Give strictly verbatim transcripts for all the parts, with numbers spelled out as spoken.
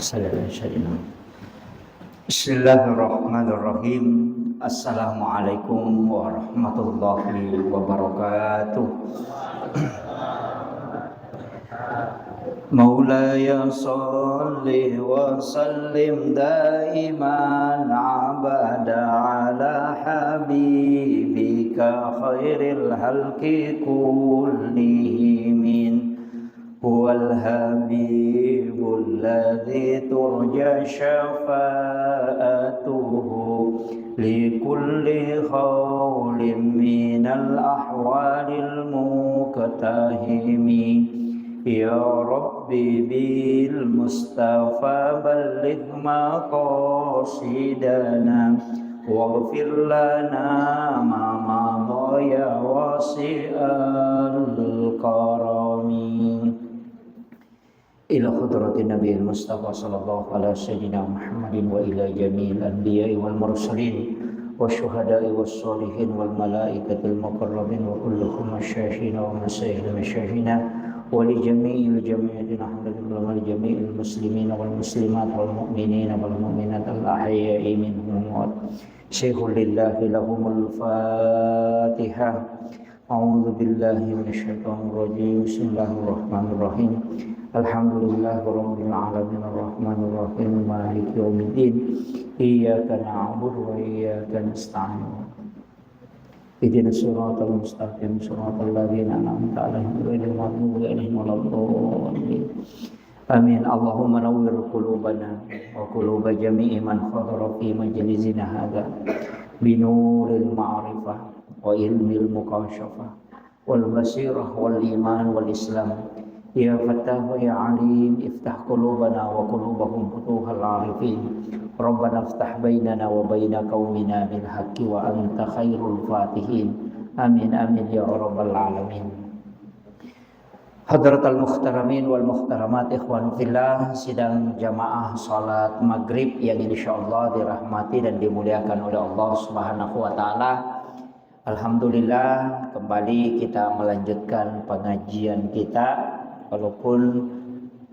Bismillahirrahmanirrahim. Assalamualaikum warahmatullahi wabarakatuh. مولاي صل وسلم دائما أبدا على حبيبك خير الخلق كلهم. هو الحبيب الذي ترجى شفاعته لكل هول من الأهوال المقتحم. يا رب بالمصطفى بلغ مقاصدنا واغفر لنا ما مضى يا واسع الكرم. إلى حضرة النبي المصطفى صلى الله على سيدنا محمد وإلى جميع الأنبياء والمرسلين والشهداء والصالحين والملائكة المقربين وكلهم مشايخنا ومشايخ مشايخنا ولجميع الجميع الحمد لله ولجميع المسلمين والمسلمات والمؤمنين والمؤمنات الأحياء منهم والأموات. شيخ لله لهم الفاتحة. أعوذ بالله من الشيطان الرجيم. بسم الله الرحمن الرحيم. الحمد لله رب العالمين الرحمن الرحيم مالك يوم الدين. إياك نعبد وإياك نستعين. اهدنا الصراط المستقيم صراط الذين أنعمت عليهم غير المغضوب عليهم ولا الضالين. آمين. اللهم نور قلوبنا وقلوب جميع من حضر في مجلسنا هذا بنور المعرفة وعلم المكاشفة والبصيرة والإيمان والإسلام. يا فتاح يا عليم افتح قلوبنا وقلوبهم فتوح العارفين. ربنا افتح بيننا وبين قومنا بالحق وأنت خير الفاتحين. آمين، آمين يا رب العالمين. Hadratal muhtaramin wal muhtaramat, ikhwan fillah, sidang jamaah salat maghrib yang insyaallah dirahmati dan dimuliakan oleh Allah Subhanahu wa Ta'ala. Alhamdulillah, kembali kita melanjutkan pengajian kita, walaupun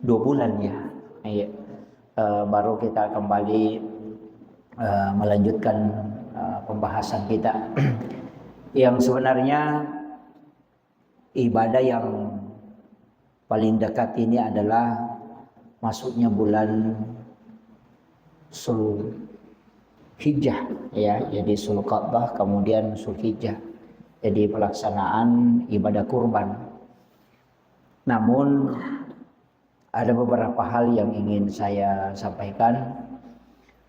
dua bulan, ya. Iya. Eh, baru kita kembali, eh, melanjutkan, eh, pembahasan kita. Yang sebenarnya ibadah yang paling dekat ini adalah masuknya bulan Zulhijjah, ya, jadi Zulqa'dah, kemudian Zulhijjah. Jadi pelaksanaan ibadah kurban. Namun ada beberapa hal yang ingin saya sampaikan,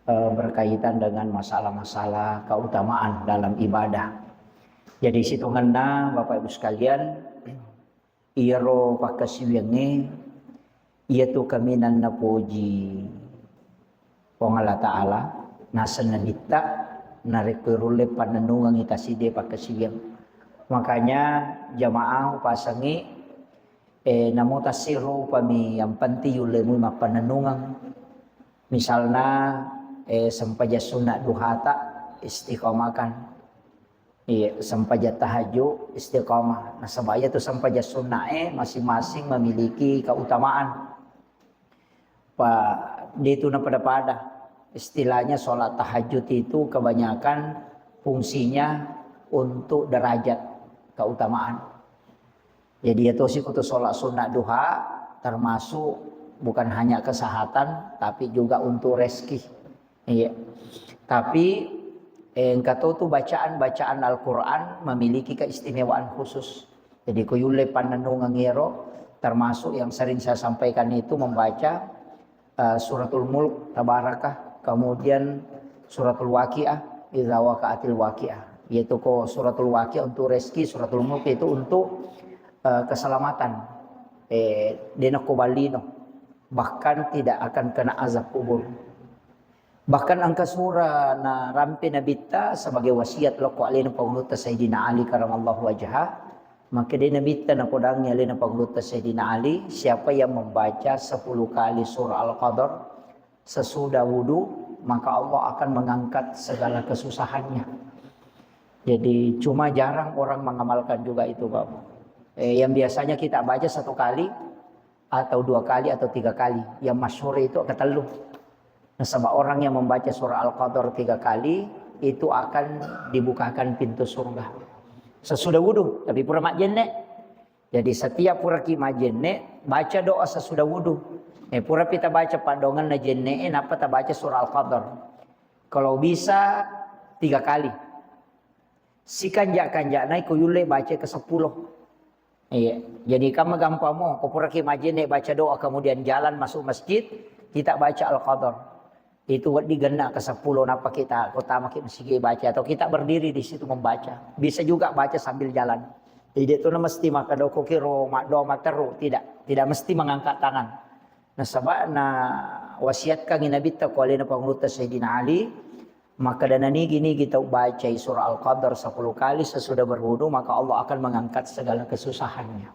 eh, berkaitan dengan masalah-masalah keutamaan dalam ibadah. Jadi sitongenna, Bapak Ibu sekalian, iyaro pakkasiwiyangnge, iyatu kaminang napoji Puang Allah Ta'ala, naseng Nabitta, narekko irulle pannennungengngi tassiddi pakkasiwiang. Makanya jamaah upasengngi, eh, namo tassirupami yang penting yulle mui mappannennungeng. Misalna, eh, sempajang sunna duhata istiqamakan. Iya, sempajang tahajud istiqamah. Nasaba iyatu sempajang sunnae masing-masing memiliki keutamaan. Pa, de tu napada-pada. Istilahnya sholat tahajud itu kebanyakan fungsinya untuk derajat keutamaan. Jadi ya tosi kutu sholat sunat duha termasuk bukan hanya kesehatan tapi juga untuk rezeki. Iya. Tapi, eh, engka to tu bacaan-bacaan Al-Quran memiliki keistimewaan khusus. Jadi ko yulle pannennungeng ero, termasuk yang sering saya sampaikan itu membaca, eh, Suratul Mulk, Tabarakah, kemudian Suratul Waqiah, Idza Waqa'atil Waqiah. Yaitu ko Suratul Waqiah untuk rezeki, Suratul Mulk itu untuk, eh, keselamatan. Eh, de nakko ballino. Bahkan tidak akan kena azab kubur. Bahkan engka sura narampe Nabitta sebagai wasiat lokko alena Pangulutta Sayyidina Ali karamallahu wajha. Makkeda Nabitta napodangngi alena Pangulutta Sayyidina Ali, siapa yang membaca sepuluh kali surah Al-Qadar sesudah wudu, maka Allah akan mengangkat segala kesusahannya. Jadi cuma jarang orang mengamalkan juga itu, Bapak. Eh, yang biasanya kita baca satu kali, atau dua kali atau tiga kali. Yang masyhur itu ketellu. Nasaba orang yang membaca surah Al-Qadar tiga kali itu akan dibukakan pintu surga. Sesudah wudu, tapi pura majjenne. Jadi setiap puraki majjenne, baca doa sesudah wudu. Eh, pura pita baca padongenna jenne, eh, napa tabaca surah Al-Qadar. Kalau bisa tiga kali. Sikanja-kanjana iko yulle baca ke sepuluh. Iya. Jadi kama gampang mo, ko puraki majjenne baca doa kemudian jalan masuk masjid, kita baca Al-Qadar. Itu wedding genna ke sepuluh, napa kita, ko tamaki masigi baca, atau kita berdiri di situ membaca. Bisa juga baca sambil jalan. Jadi itu mesti maka doko kiro, mak doa materu, tidak, tidak mesti mengangkat tangan. Nasaba na wasiatkan Nabitta ko alena Pangulutta Sayyidina Ali, maka dana nigi-nigi tau bacai surah Al-Qadar sepuluh kali sesudah berwudu, maka Allah akan mengangkat segala kesusahannya.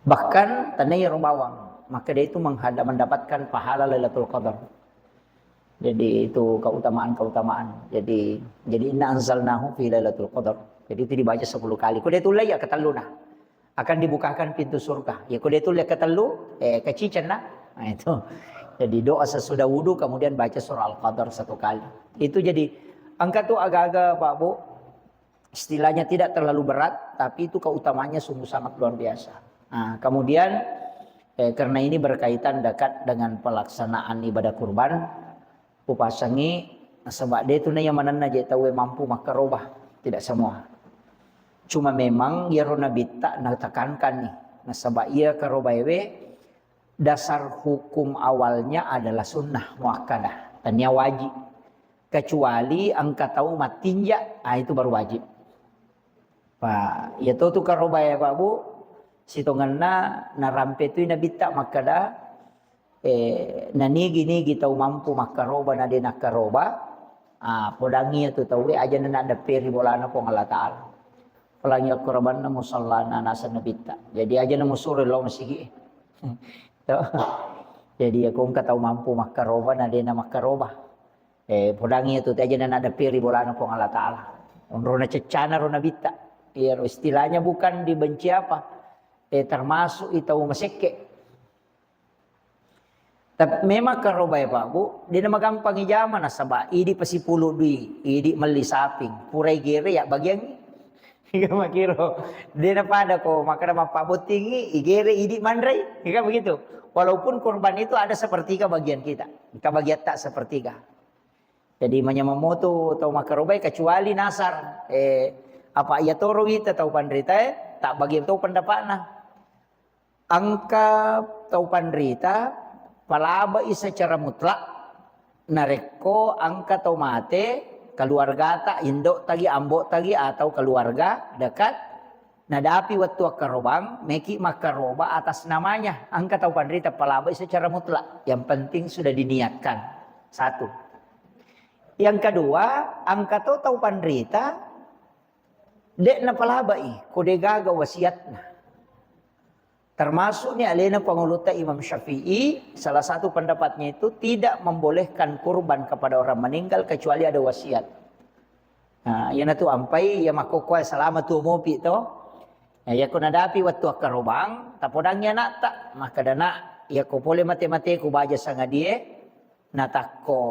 Bahkan tanai ro bawang, maka dia itu menghadap mendapatkan pahala Lailatul Qadar. Jadi itu keutamaan-keutamaan. Jadi jadi inna anzalnahu fi Lailatul Qadar. Jadi itu dibaca sepuluh kali. Ko dia tullei ya ketelluna. Akan dibukakan pintu surga. Ya ko dia tullei ketelu, eh, kecicenna. Nah, itu. Jadi doa sesudah wudu kemudian baca surah Al-Qadar satu kali. Itu jadi engka tu aga-aga Pak Bu, istilahnya tidak terlalu berat, tapi itu keutamaannya sungguh sangat luar biasa. Nah, kemudian eh, karena ini berkaitan dekat dengan pelaksanaan ibadah kurban, upasangi nasaba de tu na iya manenna je tauwe mampu makkaroba, tidak semua. Cuma memang iyaro Nabitta natekankan nih, nasaba iya karobaewe dasar hukum awalnya adalah sunnah muakkadah, tania wajib. Kecuali engka tau mattinja, ah, itu baru wajib. Pa, iya to tu karobae Pak Bu, sitongenna narampe tui Nabitta makkada, eh, nanigi-nigi tau mampu makkaroba na de nakkaroba, ah, podangi iya tu tauwe aja na naddepperi bolana Puang Allah Ta'ala. Podangi akkorobanna musallana naseng Nabitta. Jadi aja na musuro lao masigi. To. Jadi iya ko engka tau mampu makkaroba na de na makkaroba. Eh, podangi iya tu aja na naddepperi bolana Puang Allah Ta'ala. Onrona ceccana ro Nabitta. Iya ro istilahnya bukan dibenci apa. Eh, termasuk i tau masekke. Tapi memang karobae Pak Bu, de na magampang ijama nasaba idi pasipulu dui, idi melli saping, purai gere ya bagiangi. Iya makiro, de na pada ko makkada mappabottingi, igere idi manrei, kan begitu. Walaupun kurban itu ada sepertiga bagian kita, engka bagiatta sepertiga. Jadi manyameng moto tau makkarobae kecuali nasar, eh, apa iya toro wita tau panritae, tak bagi tau pendapatna. Engka tau panrita palabai secara mutlak narekko engka tau mate keluargata, indo'tagi, ambo'tagi, atau keluarga dekat, nadapi wettu akkarobang, meki makkaroba atas namanya. Engka tau panrita palabai secara mutlak, yang penting sudah diniatkan. Satu. Yang kedua, engka to tau panrita de napalabai ko de gaga wasiatna. Termasuk ni alena pangulutta Imam Syafi'i, salah satu pendapatnya itu tidak membolehkan kurban kepada orang meninggal kecuali ada wasiat. Nah, iyanatu ampai iya makkokkoe salama tuo mopi to. Nah, iyako nadapi wettu akkarobang, tapodangi anakta, makkada, "Nak, iyako pole mate-mateku baja sangadie, natakko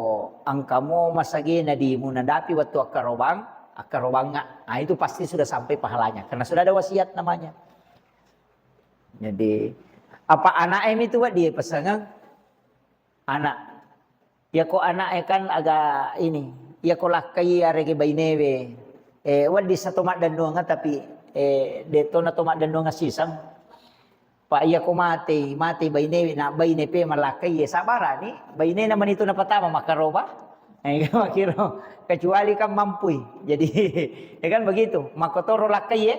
engkamo masagena dimu nadapi wettu akkarobang, akkarobangnga." Nah, itu pasti sudah sampai pahalanya karena sudah ada wasiat namanya. Jadi, apa anaknya itu, Wak, dia pesangan? Anak. Iyako anaknya kan agak ini, iyako lakkai arege bainewe, eh, wedding sato maddennuanga tapi, eh, detto na to maddennuanga siseng. Pak, iyako matei, matei bainewe, na baine pe malakkai, ya sabarani, bainena manitu napatama makkaroba. Eh, makiro, kecuali kan mampui. Jadi, ya kan begitu. Makotoro lakkai, ya.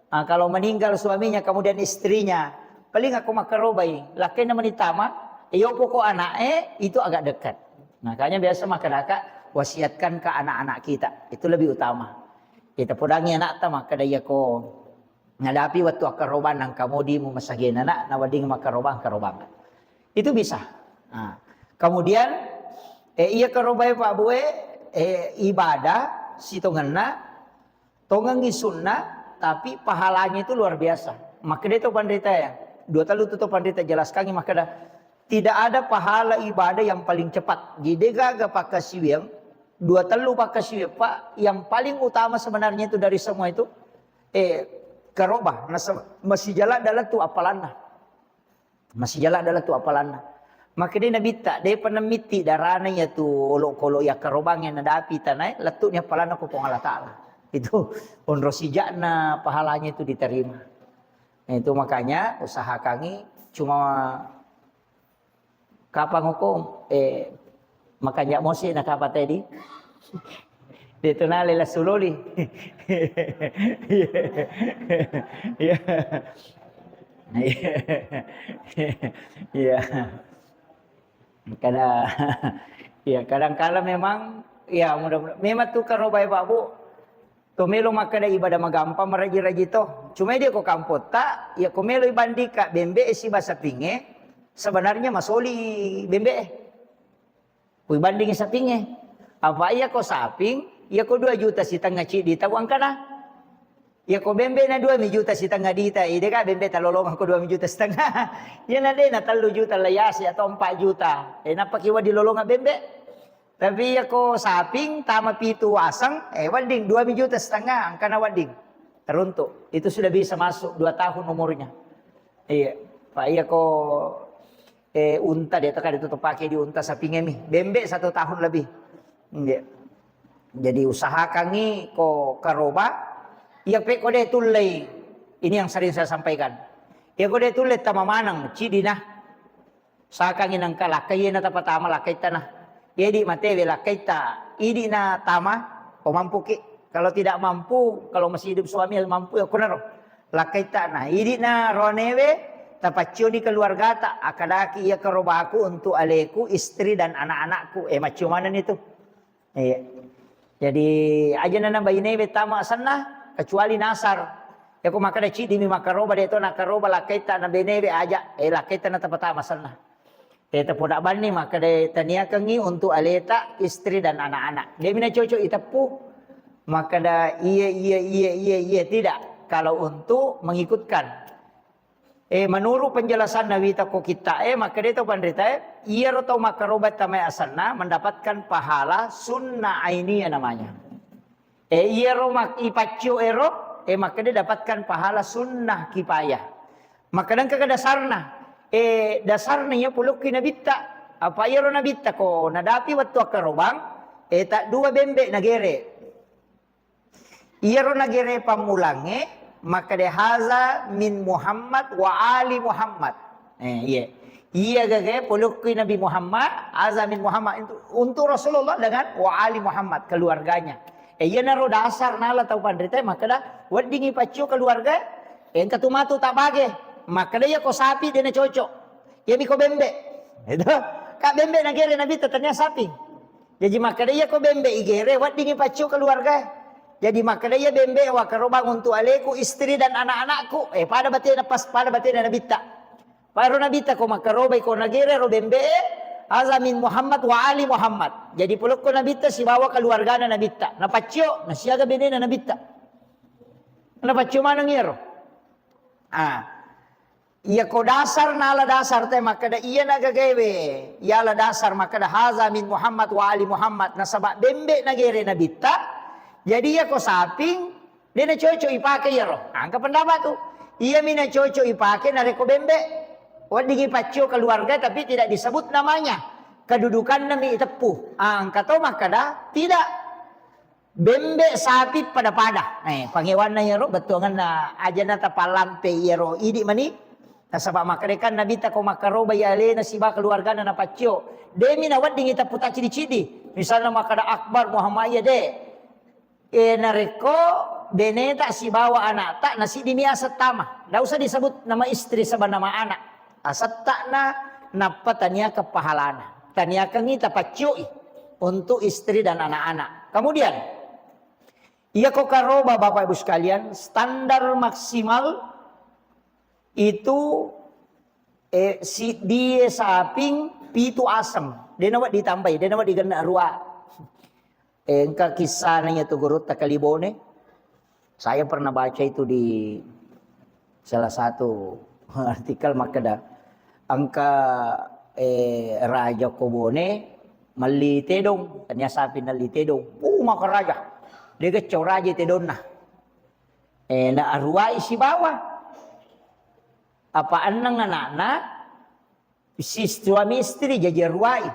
Ah, kalau meninggal suaminya, kemudian istrinya, paling aku makkarobai, lakkaina menitama, iyo pokok anak, eh, itu agak dekat. Makanya biasa masyarakat wasiatkan ke anak-anak kita, itu lebih utama. Kita podangi anakta, makkada iyako nadapi wettu akkarobang nangka modimu masagena, nak, nawedding makkarobang, karobang. Itu bisa. Nah, kemudian, eh, iya karobai Pak Bue, eh, ibadah sitongenna, tongengi sunnah, tapi pahalanya itu luar biasa. Makkeda to panrita ya, Dua tellu tu to panrita jelaskangi makkeda, tidak ada pahala ibadah yang paling cepat. Jadi, de gaga pakkasiwiang, dua tellu pakkasiwiang, Pak, yang paling utama sebenarnya itu dari semua itu, eh, karoba, nasa-, masih jalan dalam tu apalanna. Masih jalan dalam tu apalanna. Makanya Nabitta, de pernah mitti darana ya tu olok-olok ya karobang yang nadapi tanai, letuk ni apalanna ko Puang Allah Ta'ala. Itu onro sijakna pahalanya itu diterima. Nah, itu makanya usahakangi cuma kapang hukum, eh, makanja mosi na kapa tadi. Dia tu nale la suloli. Iya. Iya. Iya. Kada, ya kadang kala memang, ya mudah-mudahan memang tu karo bae Pak Bu. To melo makkeda ibadah magampang maraji-raji to. Cuma dia ko kampotta, ya ko melo ibandika bembe e siba sapinge, sebenarnya masoli bembe e. Ku ibandingi sapinge. Apa iya ko saping, iya ko dua juta sitengnga cidi tau angkana. Iya ko bembe na dua mi juta sitengnga dita, ide ka bembe talolonga ko dua mi juta setengah. Iya na de na tellu juta layasi atau empat juta. E, nappa ki wadi lolonga bembe. Tapi iya ko saping tama pitu aseng, eh, wedding dua mi juta setengah angkana wedding. Teruntuk. Itu sudah bisa masuk dua tahun umurnya. Iya. Pak iya ko, eh, unta dia tekan itu terpakai di unta sapingnya mi. Bembe satu tahun lebih. Iya. Jadi usahakangi ko karoba, iya pe ko de tullei. Ini yang sering saya sampaikan. Iya ko de tullei tama maneng, cidi nah. Sakangi nengka lakkai na tapatama lakkai tana. Jadi matewe lakkai ta, idi na tama, ko mampu ki. Kalau tidak mampu, kalau masih hidup suami mampu ya kunaro. Lakkai ta na, idi na ronewe, tapaccioni keluargata, akadaki iya karobaku untuk aleku, istri dan anak-anakku. Eh, maccio maneng itu. Iya. Jadi, aja nana bainewe tama asenna, kecuali nasar. Yako makkeda cidi mi makkaroba de to nakkaroba lakkaita na benewe aja, eh, lakkaita na tapatama asenna. Eh, tapoda banni makkeda taniakengi untuk aleta, istri dan anak-anak. De mi na cocok iteppu. Makkeda iya, iya, iya, iya, iya, tidak. Kalau untuk mengikutkan. Eh, menurut penjelasan Nabi tako kita, eh, makkeda to panrita, eh, iyaro tau makkaroba tamae asenna mendapatkan pahala sunnah ainiyah namanya. Eh, iyaro mak-, ipaccio ero, eh, makkeda dapatkan pahala sunnah kifayah. Makkeda engka ke dasarna, eh, dasarna iya polokki nabitta. Apa iyaro nabitta ko nadapi wettu akkarobang, eh, tak dua bembe nagere. Iyaro nagere pammulangnge, makkeda, "Haza min Muhammad wa ali Muhammad." Eh, iya. Iya gagae polokkui Nabi Muhammad, haza min Muhammad, untuk, untuk Rasulullah dengan wa ali Muhammad, keluarganya. Eh, iyanaro dasar nala tau panrita, makkeda, "Weddingi paccio keluarga, engka tu matu tabage." Makkeda, "Iya ko sapi dena cocok. Iya mi ko bembe." Itu. Ka bembe nagere Nabi tetania sapi. Jaji makkeda iya ko bembe igere, weddingi paccio keluarga. Jadi makkeda iya bembe wakkarobang untuk aleku, istri dan anak-anakku. Eh, pada batena pas, pada batena nabitta. Paro nabitta ko makkarobai ko nagere ro bembe, haza min Muhammad wa ali Muhammad. Jadi polokko nabitta sibawa keluargana nabitta. Napaccio, nasiaga benena nabitta. Napaccio maneng iyaro. Ah. Iya ko dasar nala dasar te makkeda iya nagagaewe. Yala dasar makkeda haza min Muhammad wa ali Muhammad. Nasaba bembe nagere nabitta. Jadi iya ko saping, de na cocok ipake iyaro. Angka pendapat tu. Iya mi na cocok ipake narekko bembe. Weddingi paccio keluarga tapi tidak disebut namanya. Kedudukanna mi iteppu. Angka to makkeda tidak. Bembe sapi pada-pada. Eh, pangewanna iyaro bettuanganna ajana tapallampe iyaro idi mani. Nasaba makkerekan Nabi tako makkaroba iya alena siba keluargana napaccio. Demi naweddingi teppu taccidi-cidi. Misalna makkeda Akbar Muhammad iya de. Eh, narekko beneta sibawa anakta nasiddi mi aseng tama. Ndak usah disebut nama istri saba nama anak. Asetta'na nappa taniakeng pahalana. Taniakengngi tapaccioi untuk istri dan anak-anak. Kemudian, iya ko karoba Bapak Ibu sekalian, standar maksimal itu, eh, siddie saping pitu aseng. Dena wedding ditambai, dena wedding digenna rua. Eh, engka kissana iya tu gurutta Kalibone. Saya pernah baca itu di salah satu Artikel makkeda, engka, eh, raja ko Bone melli tedong, tania sapi nelli tedong. Puh, makaraja. Degecco raja tedonna. Eh, na aruwai sibawa. Apa enneng anakna, si suami istri jaji aruwai.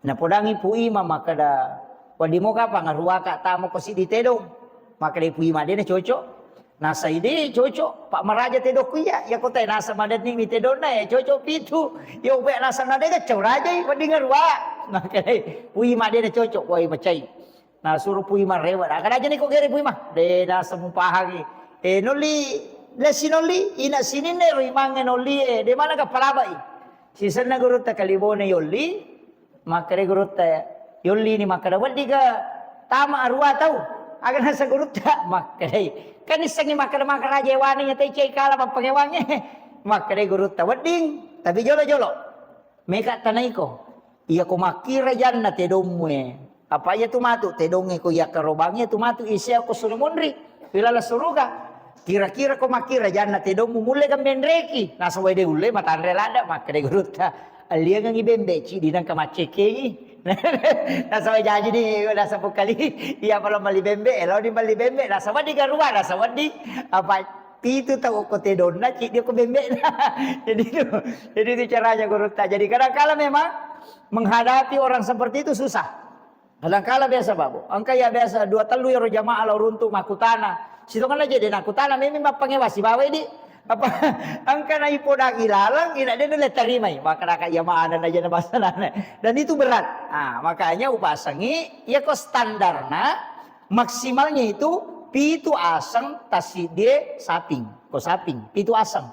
Napodangi Pu Imang makkeda, "Wedding mo kapang aruwaka tama ko siddi tedong?" Makkeda Pu Imang, "De na cocok." Nasai, "De cocok, Pak, maraja tedokku iya, iya ko te nasa madenni mi tedonna, ya cocok pitu. Ya upe nasa nadega cau rajai, wedding aruwa." Makkeda Pu Imang, "De na cocok, wai macai." Nasuro Pu Imang rewe'. Aga aja ni ko gere Pu Imang. De nasa mupahangi. Eh, nolli, lesi nolli, ina sininna ro imangnge nolli, eh, de mana ga palabai. Sisenna gurutta Kalibone yolli, makkeda gurutta yolli ni makkeda, "Weddi ga tama arua tau?" Aga nasa gurutta makkeda, "Kan issengi makkeda makaraja ewane nya tei cai kala pappangewangnge." Makkeda gurutta, "Wedding, tapi jolo-jolo." Meka tanaiko. Iya ko makkira janna tedommu e. Apa iya tu matu tedongnge ko iya karobangnge tu matu isea ko suri munri. Ilala suruga. Kira-kira ko makkira janna tedommu mulle ga menreki. Nasaba de ulle matanre ladda makkeda gurutta. Alliangengi bembe cidi nangka maccekengi. Nasaba jaji di nasaba kali. Iya pala mali bembe, elo di mali bembe. Nasaba di garua, nasaba di apa pitu tau ko tedonna, cidi ko bembe. Jadi itu, jadi itu caranya gurutta. Jadi kadangkala memang menghadapi orang seperti itu susah. Kadangkala biasa, Pak, Bu. Engka ya biasa dua tellu ero jamaah lao runtu makkutana. Sitongenna je de nakkutana, memang mappangewa sibawa di. Apa engka na ipodangi laleng, ina de nulle tarimai. Maka naka iya mana na je na basanana. Dan itu berat. Ah, makanya upasangi, iya ko standarna maksimalnya itu pitu aseng tasidie saping. Ko saping, pitu aseng.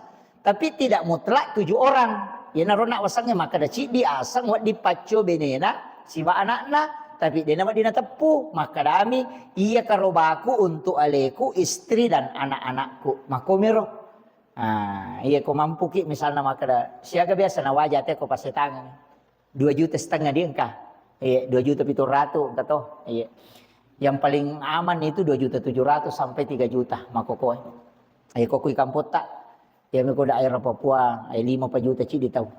Tapi tidak mutlak tujuh orang. Iyanaro nak wasengnge makkeda ciddi aseng wedding paccio benena siba anakna, tapi dena wedding nateppu. Makkedami, "Iya karobaku untuk aleku, istri dan anak-anakku." Makkomiro. Ah, iya ko mampuki misalna makkeda, siaga biasa nawaja te ko pasetangeng. Dua juta setengah di engka. Iya, dua juta pitu ratu engka to. Iya. Yang paling aman itu dua juta tujuh ratus sampai tiga juta makkokkoe. Iya, ko kui kampotta. Iya, meko daerah Papua, eh, lima pa juta cidi tau.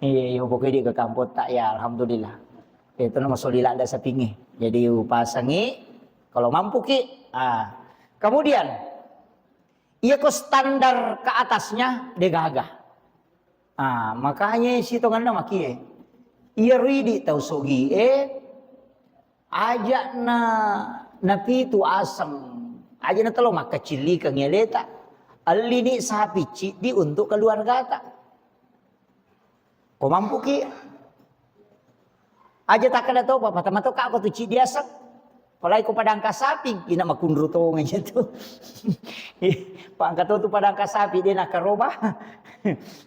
Iya, iya, pokoknya di ke kampotta ya, alhamdulillah. Itu nama soli ladda sapingi. Jadi upasangi, kalau mampu ki, ah. Kemudian, iya ko standar ke atasnya, de gaga. Ah, makanya sitongenna makie. Iya ridi tau sogi e, aja na, napitu aseng, aja na telo makkacillikeng eleta. Allini sapi ciddi untuk keluargata. Ko mampuki, aja takkeda to, Pak, patama to, Kak, ko tu ciddi aseng. Apalagi ko padangka sapi, ina makunru tongeng tu. Pangka to tu padangka sapi, de nakaroba.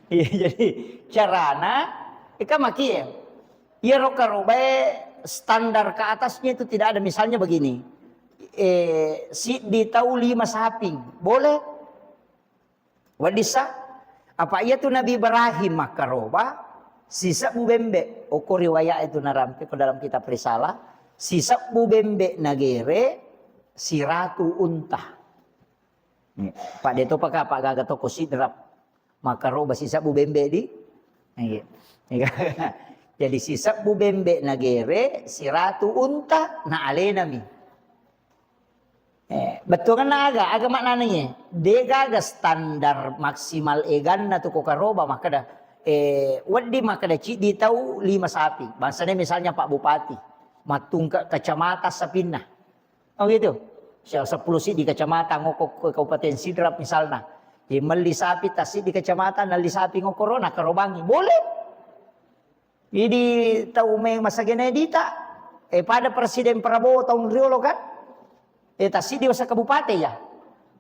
Iya, jadi carana, eka makie. Iyaro karobae standar ke atasnya itu tidak ada. Misalnya begini, eh, siddi tau lima saping, boleh? Weddissa? Apa iya tu Nabi Ibrahim makkaroba sisebbu bembe. Oko riwayat itu narampe ko dalam kitab Risalah, sisebbu bembe nagere siratu unta. Pak de topa ka, Pak, gaga toko Sidrap makkaroba sisebbu bembe di. Iya. Jadi sisebbu bembe nagere siratu unta na alenami. Eh, bettuanna aga, aga maknana iye? De gaga standar maksimal eganna tu ko karoba makkeda, eh, wedding makkeda ciddi tau lima sapi. Bangsana misalnya Pak Bupati, mattungke kacamata sapinna. Oh gitu. Sia-, seppulo siddi kacamata ngoko ko Kabupaten Sidrap misalna. Jadi melli sapi tassiddi kacamata, nelli sapi ngokoro, nakarobangi. Boleh. Idi tau me masagena dita, eh, pada Presiden Prabowo taung riolo kan? Eh, tassiddi wasa kabupaten ya.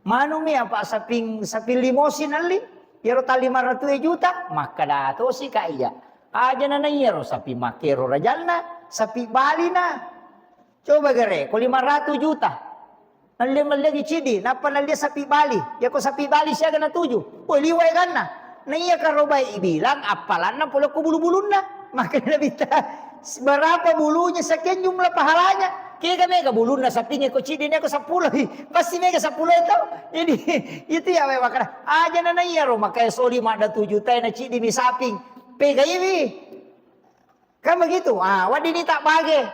Manumi apa saping, saping limosin alli? Iyaro tali lima ratus juta, makkada tosi ka iya. Aja na iyaro sapi makero rajanna, sapi balina. Coba gare, ko lima ratus juta. Nalle-, nalliangi cidi, nappa nallia sapi bali. Yako sapi bali siaga natuju. Woi, liwa eganna. Na iya karobai ibilang, appalanna pole ko bulu-bulunna. Makanya Nabitta, berapa bulunya, sekian jumlah pahalanya. Kega mega bulunna sapingnge ko ciddi ne ko seppulo i. Pasti mega seppulo itu. Jadi itu ya makkeda aja na iyaro makanya soli madda tujuh tai na ciddi mi saping. Pega iwi. Kan begitu. Ah, wedding ni tak bage.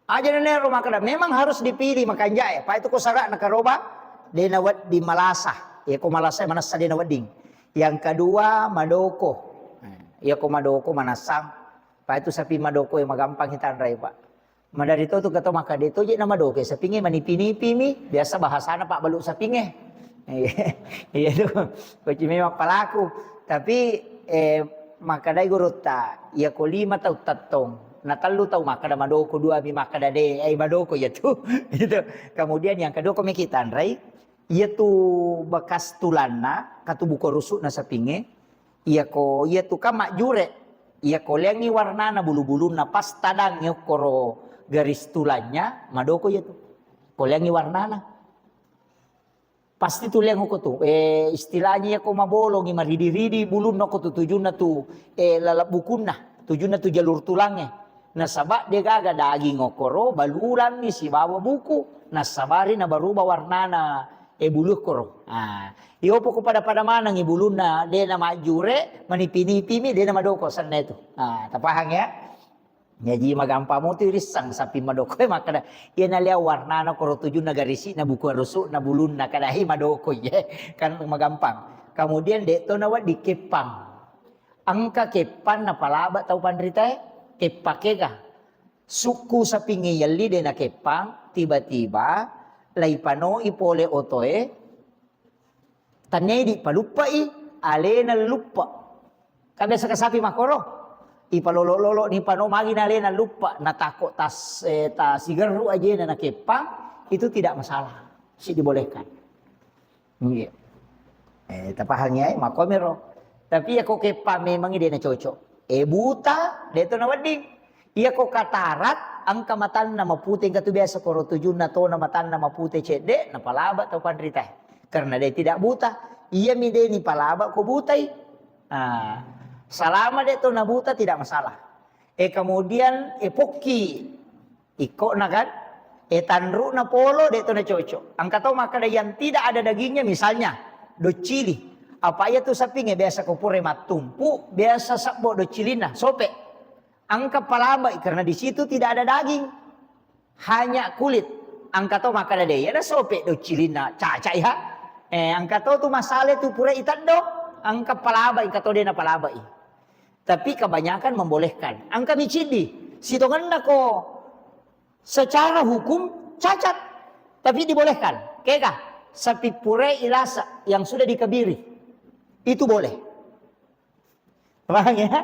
Aja na nero makkeda memang harus dipilih makanja e. Pak itu ko sara na karoba de na wedding malasa. Ya ko malasa manassa de na wedding. Yang kedua madoko. Nah, ya ko madoko manassa. Pak itu sapi madoko yang magampang kita anrai, Pak. Maderri to tu keto makkeda to je na madoke sapingnge manipi-nipi mi, biasa bahasana pabbalu sapingnge. Iya tu, koci memang pelaku. Tapi eh, makkedai gurutta, iya ko lima tau tettong, na tellu tau makkeda madoko, dua mi makkeda de, eh madoko iya tu. Itu. Kemudian yang kedua ko meki tanrai, iya tu bekas tulanna, katubuko rusukna sapingnge, Iyako, iyatu kan majjure, iyako leangngi warnana bulu-bulunna pas tadangngi okkoro garis tulangnya, madoko iyatu. Ko leangngi warnana. Pasti tu leang okko tu. Eh, istilahnya iyako mabolongi, maridi-ridi bulunna okko tu tujunna tu, eh, laleng bukunna, tujunna tu jalur tulangnge. Nasaba de gaga daging okkoro, balulammi sibawa buku. Nasabari nabaruba warnana, eh, bulu okkoro. Ah, Iyopo ko pada-pada manengngi bulunna, de na majjure, manipi-nipi mi, de na madoko senna itu. Ah, tapahang ya? Jaji magampang mutu irissang sapi madoko e makkeda, iya na liau warnana koro tujunna garisi'na buku arusukna bulunna kada hi madoko ye. Kan magampang. Kemudian de to na wedding keppang. Engka keppang napalaba tau panritae, keppang kega. Sukku sapingnge yelli de na keppang, tiba-tiba laipanoi pole otoe, Tannedi paluppai alena luppa. Kan biasa ka sapi makkoro. Ipalolo-lolo ni pano magi na alena luppa, na tako tas, eh, ta sigerru ajena na keppang, itu tidak masalah. Si dibolehkan. Iya. Eh, tapahang ya, makkomero. Tapi ya ko keppang memang de na cocok. Eh, buta, de to na wedding. Iyako katarat, engka matanna mapute, engka tu biasa koro tujunna tona matanna mapute cedde, napalaba tau panritae. Karena dia tidak buta. Iyami de nipalaba ko butai. Ah, selama de to na buta tidak masalah. Eh, kemudian, eh, pokki. Ikkona kan? Eh, tanruna polo de to na cocok. Engka tau makkeda yang tidak ada dagingnya, misalnya doccili. Apa iya tu sapingnge biasa ko pura mattumpu, biasa sebbo doccilinna, sope. Engka palabai karena di situ tidak ada daging. Hanya kulit. Engka to makkeda de, iya na sope doccilinna, caca iya. Eh, engka to tu masale tu pura iteddo, engka palabai, engka to de na palabai. Tapi kebanyakan membolehkan. Engka mi ciddi, sitongenna ko secara hukum cacat, tapi dibolehkan. Kega, sapi pura ilasa yang sudah dikebiri, itu boleh. Paham ya?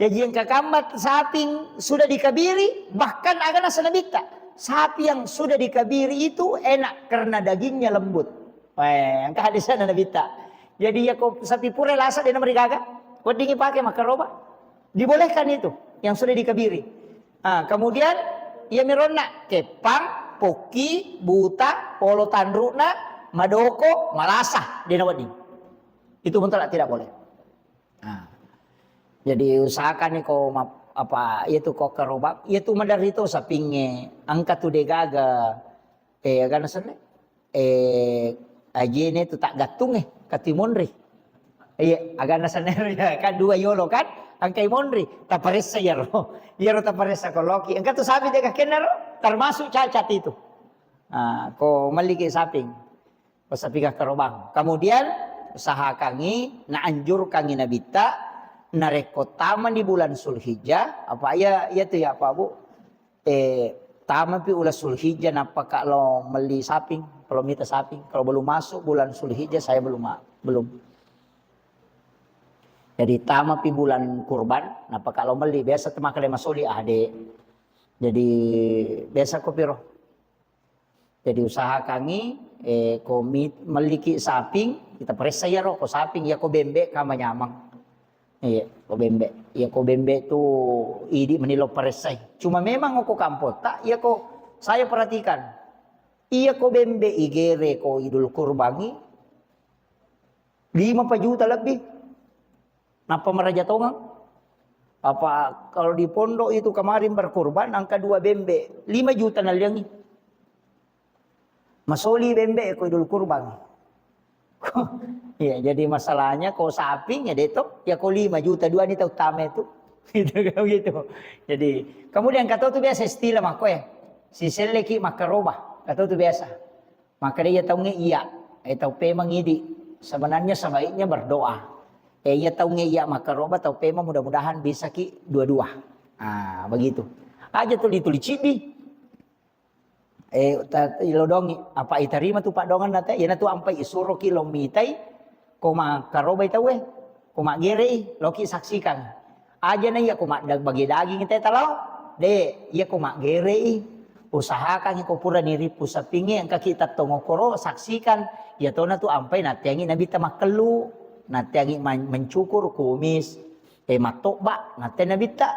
Jadi yang kakambat saping sudah dikebiri, bahkan aga naseng nabitta. Sapi yang sudah dikebiri itu enak karena dagingnya lembut. Weh, engka hadisnya nabitta. Jadi ya ko sapi pura lasa de namarigaga, weddingi pakai makkaroba. Dibolehkan itu yang sudah dikebiri. Ah, kemudian iya mironna keppang, pokki, buta, polo tanruna, madoko, malasa, de nawedding. Itu mutlak tidak boleh. Nah, jadi usahakan ni ko map-, apa, iya tu ko kerobak, iya tu maderri to sapingnge, engka tu de gaga, eh, agana senne, eh, ajene tu tak gattung, eh, kati monri. Iya, agana senne ya, kan dua yolo kan, engkai monri, taparessa iyaro, iyaro taparessa ko loki, engka tu sapi de kakennaro, termasuk cacat itu. Ah, ko melli ki saping. Pasapika karobang. Kemudian usahakangi, naanjurkangi nabitta, narekko tamani bulan Sulhijjah, apa iya, iya tu ya, Pak Bu? Eh, tamapi ulang Sulhijjah, nappaka lo melli saping, kalau mita saping. Kalau belum masuk bulan Sulhijjah, saya belum ma-, belum. Jadi tamapi bulan kurban, nappaka lo melli. Biasa tu makkeda masoli ade. Jadi biasa ko piro. Jadi usahakangi, eh, ko mi-, melliki saping, kita paressa iyaro, ko saping, iya ko bembe, ka manyameng. Iya, ko bembe. Iya ko bembe tu idi mani lo paressai. Cuma memang ko kampotta, iya ko saya perhatikan. Iya ko bembe igere ko Idul Kurbangi, lima pa juta lebih. Nappa maraja tongeng. Apa kalau di pondok itu kemarin berkurban angka dua bembe, lima juta naliangi. Masoli bembe ko Idul Kurban. Iya, jadi masalahnya ko sapi ya deto, ya ko lima juta dua ni tau tame itu. Gitu, kan gitu. Jadi, kemudian kata tu biasa istilah mako ya. Si selleki makaroba, kata tu biasa. Maka dia taunge iya, eh tau pemang idi. Sebenarnya sebaiknya berdoa. Eh iya taunge iya makaroba tau pemang mudah-mudahan bisa ki dua-dua. Ah, begitu. Aja tuli-tuli cidi. Eh, ta-, ilodongi, apa itarima tu padongan nate, iyana tu ampai isuroki lo mitai, ko makarobai tauwe, ko maggerei, loki saksikan. Aja na iya ko maddag bagi daging te talo, de, iya ko maggerei, usahakan ko pura niripu sapinge, engka kita tongokoro, saksikan, iya tona tu ampai nateangi nabitta makkellu, nateangi man-, mencukur kumis, eh, matobba, nate nabitta.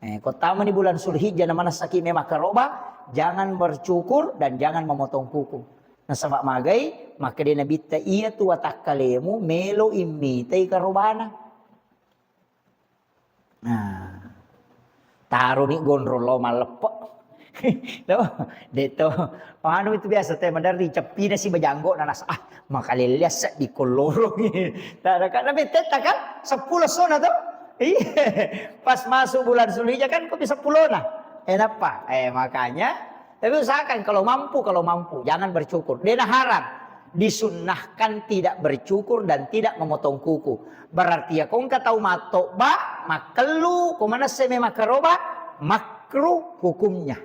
Eh, ko tamani bulan Zulhijjah na manessaki memang karoba, jangan bercukur dan jangan memotong kuku. Nasaba magai, makkeda Nabitta, iya tu watakkalemu melo immitai karobana. Nah, taroni gondrong lo malleppe. Lo, detto, anu itu biasa te maderri ceppina si bajanggo na nasa, ah, makalelleang seddi kollorong. Tara kan, tapi tetta kan, seppulo sona to. Iya. Pas masuk bulan Zulhijjah kan kopi seppulo na. Eh, napa? Eh, makanya, tapi usahakan kalau mampu, kalau mampu, jangan bercukur. Dena haram. Disunnahkan tidak bercukur dan tidak memotong kuku. Berarti ya, kongka tau matobba, makkellu, ko manesse memang karoba, makruh hukumnya.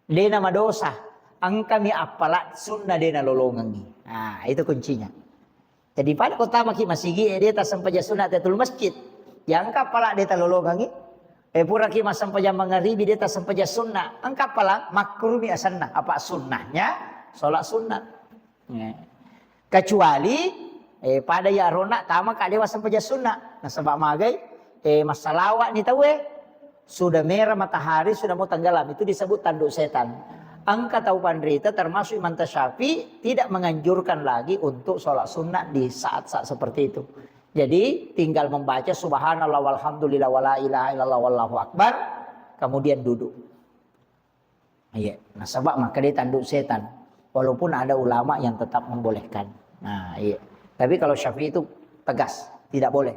Dena madosa, engkami appala sunna dena lolongengi. Nah, itu kuncinya. Jadi pada ko tamaki masigi, eh, deta sempajang sunna tahiyatul masjid. Ya engka appala deta lolongengi. Eh, puraki massempajang mangaribi, deta sempajang sunna. Engka appala makruhmi asenna. Apa sunnahnya? Sholat sunat. Ya. Kecuali, eh, pada ya rona tama ka dewa sempajang sunna. Nasaba magai, eh, massalawa ni tauwe. Sudah merah matahari, sudah mau tenggelam. Itu disebut tanduk setan. Engka tau panrita termasuk Imam Syafi'i tidak menganjurkan lagi untuk sholat sunat di saat-saat seperti itu. Jadi tinggal membaca subhanallah walhamdulillah wala ilaha illallah wallahu akbar, kemudian duduk. Iya, nasaba makkeda tanduk setan. Walaupun ada ulama yang tetap membolehkan. Nah, iya. Tapi kalau Syafi'i itu tegas, tidak boleh.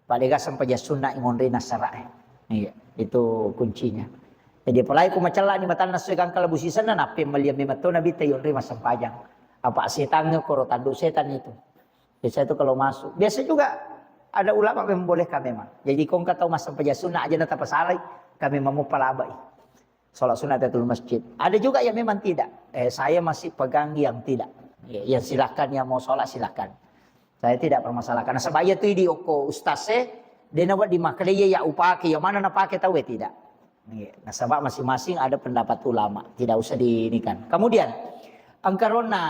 Padega sempajang sunna ngonrei nassara, eh. Iya, itu kuncinya. Jadi apalagi ku macella ni matanna sue gangka labu sisenna, nappe meliang memang to Nabitta yonrei massempajang. Apa setan koro tanduk setan itu. Biasa itu kalau masuk. Biasa juga ada ulama membolehkan memang. Jadi kongka tau massempajang sunna aja na tapasalai, kami mamuppa labai. Sholat sunat tahiyatul masjid. Ada juga yang memang tidak. Eh, saya masih pegang yang tidak. Ya, yang silakan, yang mau sholat silakan. Saya tidak permasalahkan. Nasaba iya tu idi okko ustaz e, dena wedding makkeda iya ya upake, yang mana napake tauwe tidak. Iya. Nasaba masing-masing ada pendapat ulama, tidak usah di ini kan. Kemudian engka ronna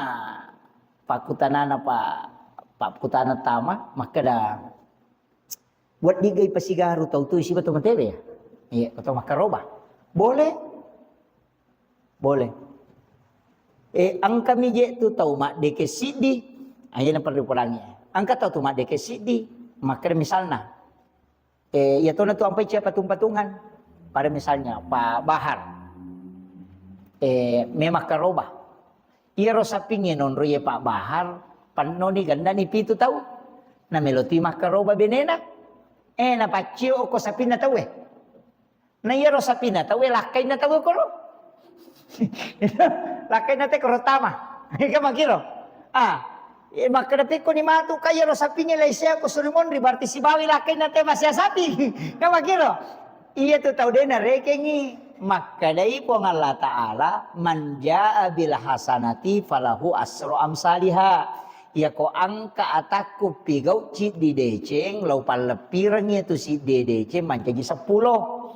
pakkutanana pa, pakkutana tama makkeda, wedding ga ipasigaru tau tu siba to matewe ya? Iya, atau makkaroba. Boleh. Boleh. Eh, engka mi je tu tau maddeke siddi. Aja na perlu podangi. Engka tau tu maddeke siddi. Makkeda misalna, eh, iya tona tu ampai cia patung-patungan. Pada misalnya Pak Bahar. Eh, memang karoba. Iyaro sapingnge nonro ye Pak Bahar, pennoni gennani pitu tau. Namelo tui makkaroba benena. Eh, napaccio ko sapinna tauwe. Na iyaro sapinna tauwe lakkainna tauwe koro. Lakkainna te koro tama. Kan makkiro. Ah, eh, makkeda pikkoni matu ka iyaro sapingnge laisea ko suri monri, berarti sibawi lakkainna te masea sapi. Kan makkiro. Iya tu tau de narekengngi, makkedai Puang Allah Ta'ala, "Man jaa bil hasanati falahu asru amsaliha." Iyako engka atakku pigau ciddi deceng, lau palleppirengngi tu siddi deceng mancaji seppulo.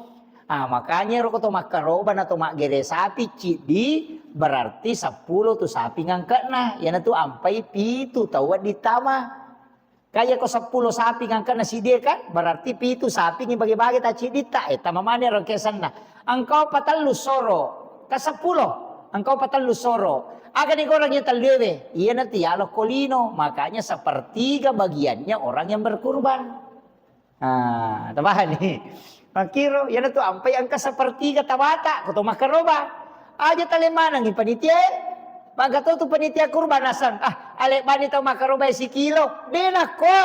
Ah, makanya ro ko to makkaroba na to maggere sapi ciddi, berarti seppulo tu sapi ngangkekna. Iyanatu ampai pitu tau wedding tama. Kaya ko seppulo sapi ngangkana sidie kan, berarti pitu sapi ni bage-bage ta cidditta, eh, tama mane ro kesanna. Engkau patellu soro, ka seppulo, engkau patellu soro. Aga ni goreng ya telluewe, iya nanti ya lo kolino, makanya sepertiga bagiannya orang yang berkurban. Ah, tapahani? Makkiro, iyanatu ampai engka sepertiga tawata, ko to makkaroba. Aja tale manengi panitia e. Maka to tu panitia kurban nasang. Ah, ale bani tau makkaroba e sikilo. De nakko.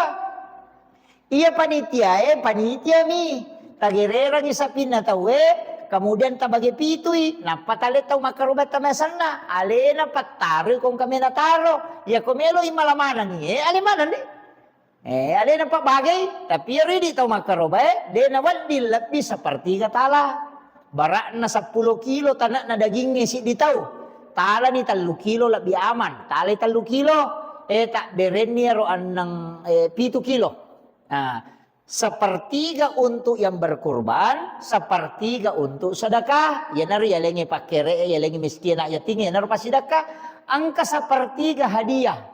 Iya panitia e, panitia mi. Tagererangi sapinna tau e, kemudian tabage pitui. Nappa tale tau makkaroba tamasenna. Alena pattaroi kongka mena taro. Iya ko melo i mala manengi e, ale maneng de. Eh, alena pabbagai, tapi iyaro idi tau makkaroba e, de nawedding lebbi sepertiga tala. Barakna seppulo kilo tanakna dagingnge siddi tau. Talani tellu kilo lebbi aman, talai tellu kilo, eh, tabberenni iyaro annang, eh, pitu kilo. Nah, sepertiga untuk yang berkurban, sepertiga untuk sedekah. Iyanaro yalengnge pakkere e, yalengnge miskin, anak yatim, iyanaro passidekka. Engka sepertiga hadiah.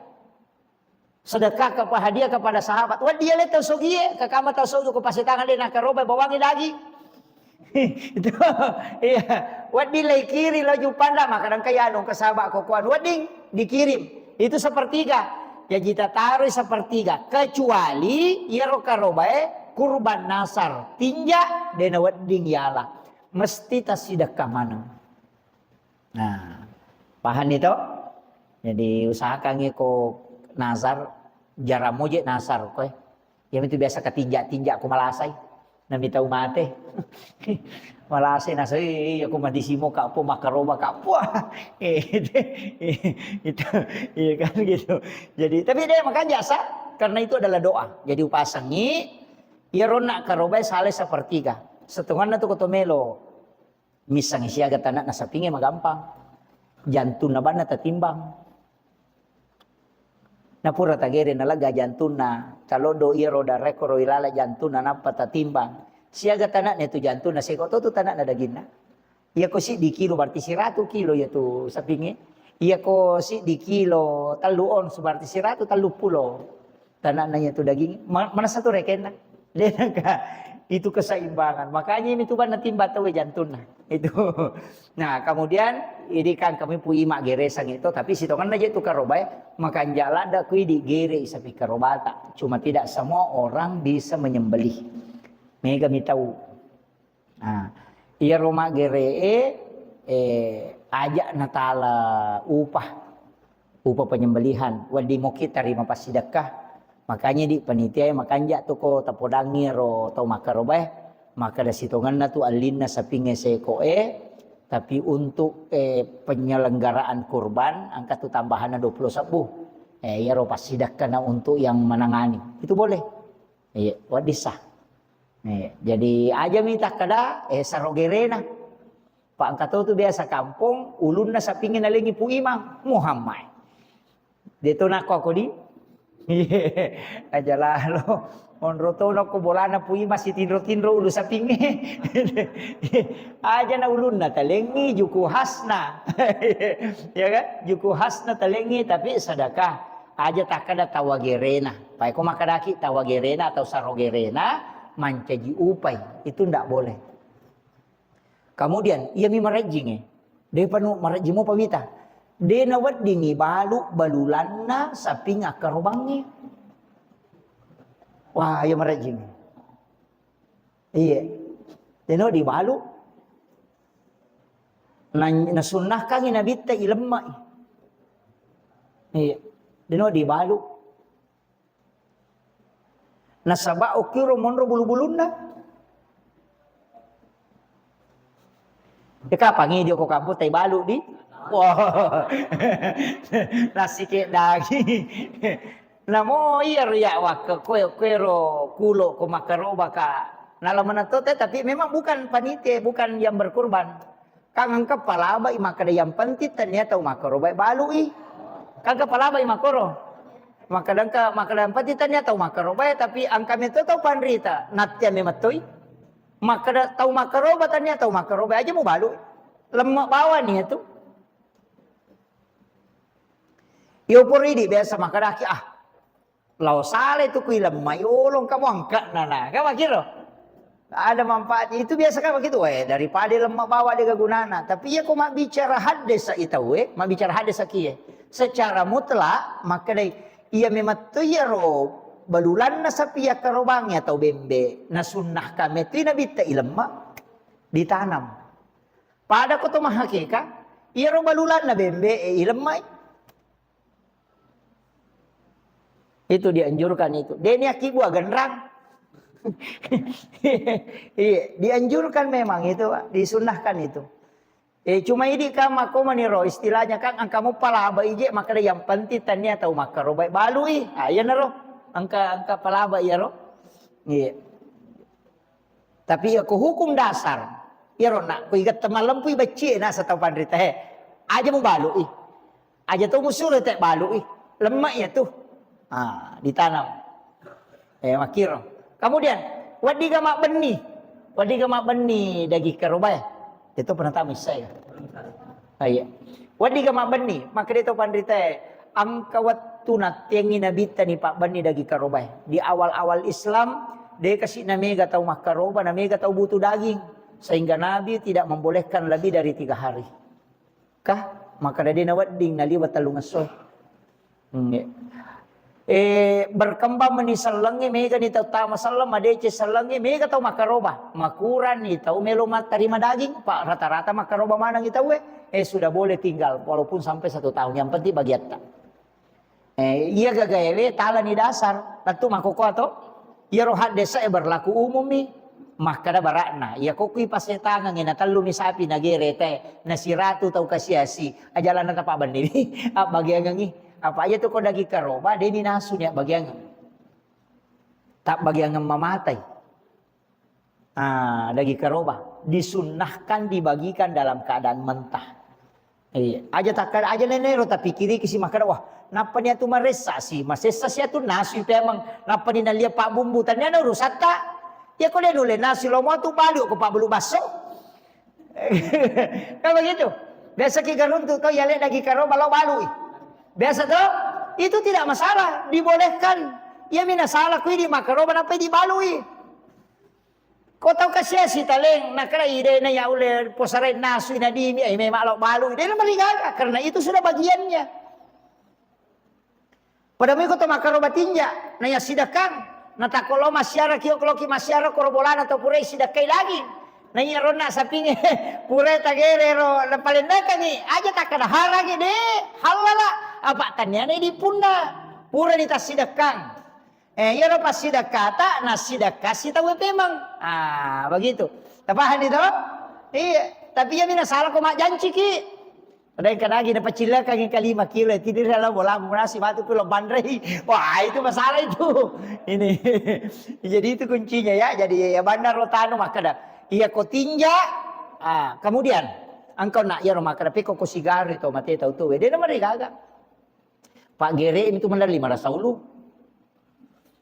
Sedekah kepa-, hadiah kepada sahabat. Wedding ale tau sogie, kakama tau sogi ko pasetangan de nakaroba bawangi daging. Itu, iya. Wedding lai kirim lo Jupanda, maka dengka yanu ke sahabat ko kuan. Wedding dikirim. Itu sepertiga. Jaji tataroi sepertiga. Kecuali iyaro karobae kurban nasar. Tinja, dena wedding yala. Mesti tasidekka maneng. Nah, paham ni to? Jadi usahakan ko nazar, jarang moje nazar koe. Iya mitu biasa ketinja-tinja ko malasai. Nami tau mate. Malasai nasai, iya ko madisimo ka po, makaroba ka po. Eh, itu, iya kan gitu. Jadi, tapi dia makan jasa karena itu adalah doa. Jadi upasangi, iya ronna karobai salai sepertiga. Setonganna tu koto melo. Missengngi siaga tanakna sapingnge magampang. Jantunna banna tatimbang. Napura tagere nalega jantunna, caloddo iyaro darekko ro ilala jantunna nappa tatimbang. Siaga tanakna tu jantunna, seko to tu tanakna daginna. Iyako siddi kilo berarti siratu kilo iyatu sapingnge. Iyako siddi kilo tellu ons berarti siratu tellu pulo. Tanakna iyatu daging, ma-, manessa tu rekenna. De nengka itu keseimbangan. Makanya ini tu banna timbang tau jantunna. Itu. Nah, kemudian ini kan kami pui maggeresang itu, tapi sitonganna je tu karobae, makanja ladda kui digere sapi karobata. Cuma tidak semua orang bisa menyembelih. Mega mi tau. Nah, iyaro maggere'e, eh, aja natala upah, upah penyembelihan, wedding moki tarima passidekka. Makanya di panitia e makanja tu ko tapodangi ro tau makkarobae, makkeda sitongenna tu allinna sapingnge seko'e, tapi untuk, eh, penyelenggaraan kurban engka tu tambahanna dua puluh sebbu. Eh, iyaro passidekkana untuk yang menangani. Itu boleh. Iya, wedding sah. Eh, jadi aja mi takkeda, eh, saro gerena. Pa engka to tu biasa kampong, ulunna sapingnge nalengi Pu Imang. Muhammad. De to nakko aku di. Aja lalo. Monro to nakko bolana Pu Imang sitinro-tinro ulu sapingnge. Aja na ulunna talengi juku khasna. Ya kan? Juku khasna talengi tapi sedekah. Aja takkeda tawa gerena. Pa ko makkedaki tawa gerena atau saro gerena, mancaji upai, itu ndak boleh. Kemudian, iya mi marejjingnge. Depa nu marejjing mopa wita. De naweddingi balu balulanna saping akkarobangnge. Wah, iya marejjingnge. Iya. De no dibalu. Na, nasunnahkangi nabitta ilemma. Iya. De no dibalu. Nasaba okkiro monro bulu-bulunna. Ya kapangi dio ko kampung tai balu di? Wah. Nasi ke daging. Namo iya ro ya wakke koe, koero kulo ko makkaroba ka. Nala menetto te, tapi memang bukan panitia, bukan yang berkurban. Kan engka palabai makkeda yang penting tania tau makkarobai balui. Kan engka palabai makkoro. Makkeda engka, makkeda yang penting tania tau makkarobai, tapi engka meto tau panrita. Nattia memettoi. Makkeda tau makkaroba tania tau makkarobai aja mu balui. Lemma bawani itu. Iyo puridi biasa makkedaki, ah, lao sale tu kui lemmai olong kamu angka nana. Kan makiro? Ada manfaatnya. Itu biasa kan begitu. Eh, daripada lemma bawa de gunana. Tapi iya ko mabbicara hadde sa itau, eh, mabbicara hadde sa kie. Secara mutlak, makkedai, iya memang tu iya ro Balulanna sapi yakkarobangngi atau bembe, nasunnahkan metoi nabitta ilemma, ditanam. Pada ko to mahakeka, iyaro balulanna bembe e ilemmai. Itu dianjurkan itu. Deni akibua genrang. Iya, dianjurkan memang itu, Pak. Disunnahkan itu. Eh, cuma idi kan makko maniro istilahnya kan engka mo palaba ije makkeda yang penting tania tau makkarobai balui. Ah, iyanaro. Engka, engka palaba iyaro. Iya. Tapi ya ko hukum dasar, iyaro nak ko igette malempui becci e nasa tau panrita he. Aja mubalui. Aja to musuro te balui. Lemma iya tu. Ah, ditanam. Eh, makkiro. Kemudian, weddiga mabbenni. Weddiga mabbenni daging karobae. Itu pernah tahu saya. Ah, iya. Weddiga mabbenni, maka dia tahu panrita, engka wettu nattiangi nabitta ni pabbenni daging karobae. Di awal-awal Islam, de kasi namega tau makkaroba, namega tau butuh daging. Sehingga Nabi tidak membolehkan lebih dari tiga hari. Kah? Maka dadi nawedding naliwa tellungesso. Hmm, iya. Eh, berkembang meni sellengnge, mega ni tau tama selleng, madeceng sellengnge, mega tau makkaroba. Makurang ni tau melo mattarima daging, Pak, rata-rata makkaroba maneng i tau e. Eh, sudah boleh tinggal, walaupun sampai satu tahun. Yang penting bagiatta. Eh, iya gagaewe talani dasar, lettu makkokkoe to. Iyaro haddesa e berlaku umum mi. Makkeda barakna, iya kokki pasetangang e natellumi sapi nagere te, nasiratu tau kasiasi, ajalanna tapabbenni. Abbagiangengi. Apa aja tu ko daging karoba, deni nasu ni abbagiangeng. Tabbagiangeng mamatai. Ah, daging karoba disunnahkan dibagikan dalam keadaan mentah. Iya, aja takkada, aja nenero tapikiriki si makkada, wah, nappa ni atu maressa si, masessa si atu nasui pemeng, nappa ni nalia pabbumbu, taniana urusatta. Ya ko de nulle nasui lo motu balu ko pabbulu basso. Kan begitu. Biasa ki garuntu kau yale daging karoba lo balui. Biasa to? Itu tidak masalah, dibolehkan. Iya mina salah kui di makkaroba nappa dibalui. Ko tau kasiasi taleng, nakalai de na ya ulle posarai nasui nadimi, eh, memang lo balui. De na marigaga, karena itu sudah bagiannya. Pada mui ko to makkaroba tinja, na ya sidakang, na takko lo massiara kio, ko loki massiara koro bolana to purai sidakkai lagi. Na iya ronna sapinge, purai tagere ro, na palennakangi, aja takkada harangi de, halala, apa taniana di punna, purani tassidakang. Eh, iyaro passidekkata, nassidekka sitaue pemeng. Ah, begitu. Tapahang itu? Iya, tapi iyami nasala ko majjanciki. Kadang-kadang napacillakang kalima kilo, tidira lao bola munasi matu pulo banrei. Wah, itu masalah itu. Ini. Jadi itu kuncinya ya. Jadi ya benar lo tanu makkada. Iya ko tinja. Ah, kemudian engkau nak iyaro makkada peko ko sigaru itu mate tau tu. Dia nama gaga. Pak Gere itu mana lima rasa ulu.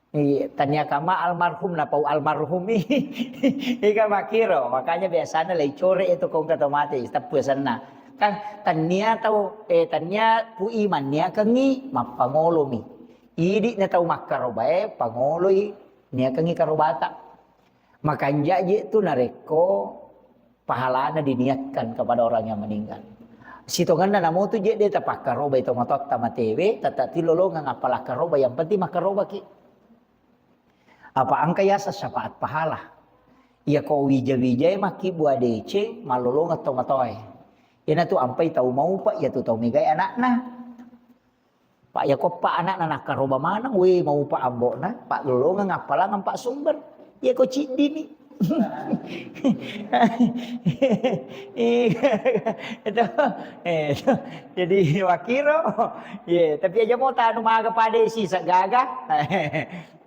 Iya, tania kama almarhum napau almarhum. Ika makiro, makanya biasanya lei core itu kong kata mate, teppu senna. Kan tania tau, eh, tania pu iman nia kengi, mappangolomi. Idi na tau makkarobae, pangoloi, nia kengi karobata. Makanja je tu narekko pahalana diniatkan kepada orang yang meninggal. Sitongenna namotu je de tapakkarobai to matotta matewe, tata tilolongeng appala karoba, yang penting makkarobaki. Apa engka yaseng syafaat pahala. Iya ko wija-wijae makkibbu A D C, mallolongeng to matoae. Iyanatu ampai tau maupa, iyatu tau megai anakna. Pak, ya koppa anakna nakkaroba maneng, we maupa ambo'na, Pak lolongeng appalangeng Pak Sumber. Ya ko ciddimi. Iya, itu, eh, itu. Jadi wakiro, ye, tapi aja mau tanu maga pada si segaga.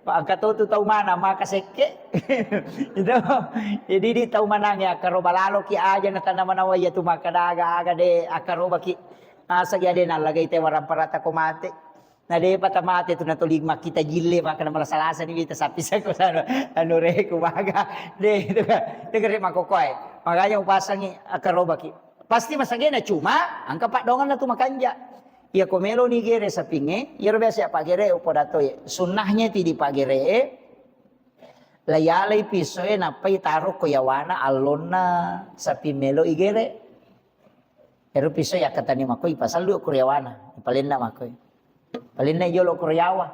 Pak, engka to tu tau mana maka sekke. Itu. Jadi di tau manang ya karoba lalo ki aja na tanah manawa ya tu maka daga aga de akaroba ki. Asa gi ade nallagai te waramparata ko mate. Na depa tamate tu natoli makkita jille maka na malasa-lasa ni wita sapi sako sana anu reku maga. De itu kan. Itu kan rek makokoe. Makanya upasangi akarobaki. Pasti masagena cuma angka paddongan na tu makanja. Iya ko melo ni gere sapinge, iyaro biasa ya pagere upodato ye. Sunnahnya ti di pagere e. Layalai pisoe nappai taro ko yawana allonna sapi melo igere. Ero piso yakkatani makkoi, ipasallu ko riyawana, ipalenna makkoi. Palenna jolo ko riyawa.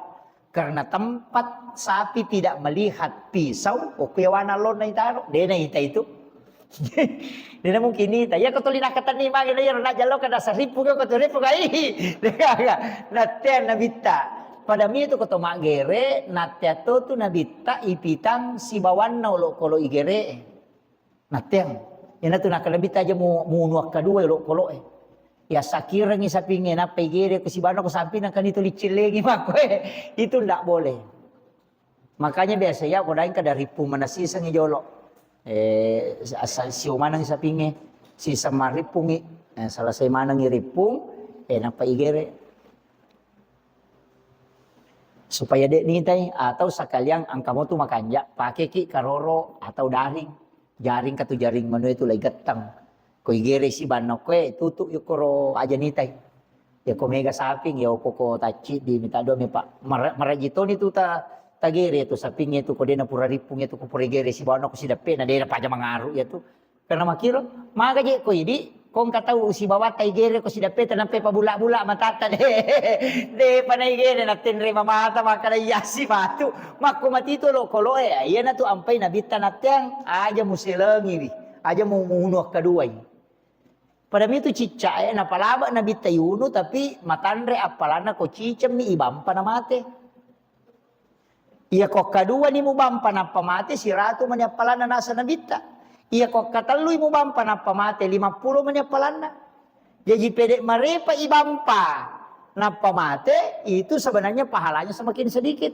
Karena tempat sapi tidak melihat pisau, okko yawana lonna itaro, dena ita itu. Dena mungkin ita. Ya, ko tuli nakatenni magi na iyaro najjallo kada saripu ko tu ripu kai. Dega. Natteang nabitta. Pada mi tu ko to maggere, natteang to tu nabitta ipitang sibawanna olokolo igere. Natteang. Iyana tu nakkeda nabitta aja mu-, munu akkadua olokolo e. Ya sakirengi sapinge nappa igere ko sibawanna ko sampinna kan itu licillengi makko e. Itu ndak boleh. Makanya biasa ya, ko daeng kada rippung maneng sisengngi jolo. Eh, asal sio maneng sapingnge, siseng marippungi, eh, selesai manengi rippung, eh, nappa igere. Supaya de' nitai, atau sekalian engka motu makanja, pakeki karoro atau daring. Jaring katu jaring manu itu lai getteng. Ko igere sibanna koe, tutu yukoro aja nitai. Ya ko mega saping, ya okko ko tacciddi, mita dua mepa. Mara-, maraji toni tu ta-, tagere tu saping itu, ko dena pura rippung itu, ko pura igere sibawanna ko sidappe na dena paja mangaru ya tu. Karena makiro, maga je ko idi, ko engka tau sibawatta igere ko sidappe ta nampe pabula-bula matata de. De pana igere na tenre mamata maka da yasi batu. Makko mati tu lo kolo e, iyana tu ampai nabitta natteang, aja muselengiwi, aja mu-, munu akkaduai. Pada mitu cicca e, napalaba nabitta yunu, tapi matanre appalanna ko cicemmi ibampa na mate. Iya ko kadua ni mubampa nappa mate, siratu mani appalanna nasa nabitta. Iya ko katellui mubampa nappa mate, lima puluh mani appalanna. Jadi pede marepa ibampa nappa mate, itu sebenarnya pahalanya semakin sedikit.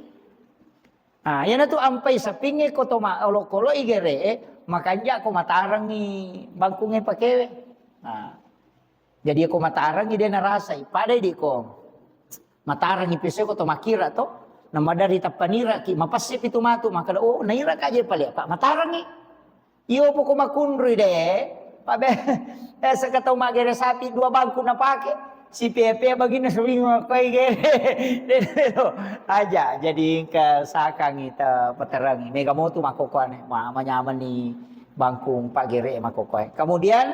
Ah, iyana tu ampai sapingnge ko to ma-, olokolo igere'e, makanja ko matarengngi bangkungnge pakewe. Nah, jadi ko matarengngi de narasai, padai di ko matarengngi peso ko to makira to, namadari tappanira ki, mapassi pitu matu, maka, oh, naira ka je pale, Pak, matarengngi. Iyo poko makunrui de, pabe, eh, saka tau magere sapi dua bangku napake, si pepe bagina sewing koi gere. Aja, jadi engka sakangi ta paterangi. Mega motu makokoane, ma-, manyameng ni bangkung pagere makokoe. Kemudian,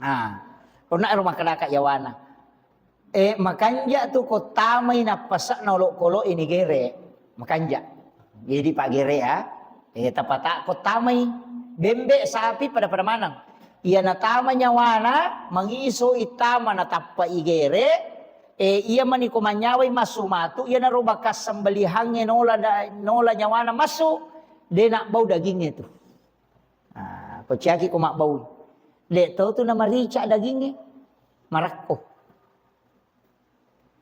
nah, kona ero makkadaka yawana. Eh, makanja tu ko tamai nappase'na olokolo ini gere. Makanja. Jadi pagere ya. Eh, tapata ko tamai bembe sapi pada-pada maneng. Iya natama nyawana, mangiso itama natappa igere, eh, iya mani ko manyawai massu matu, iya naro bakas sembelihangnge nola da-, nola nyawana massu, de nak bau dagingnge tu. Ah, ko ciaki ko mabbau. De to tu namarica dagingnge. Marakko.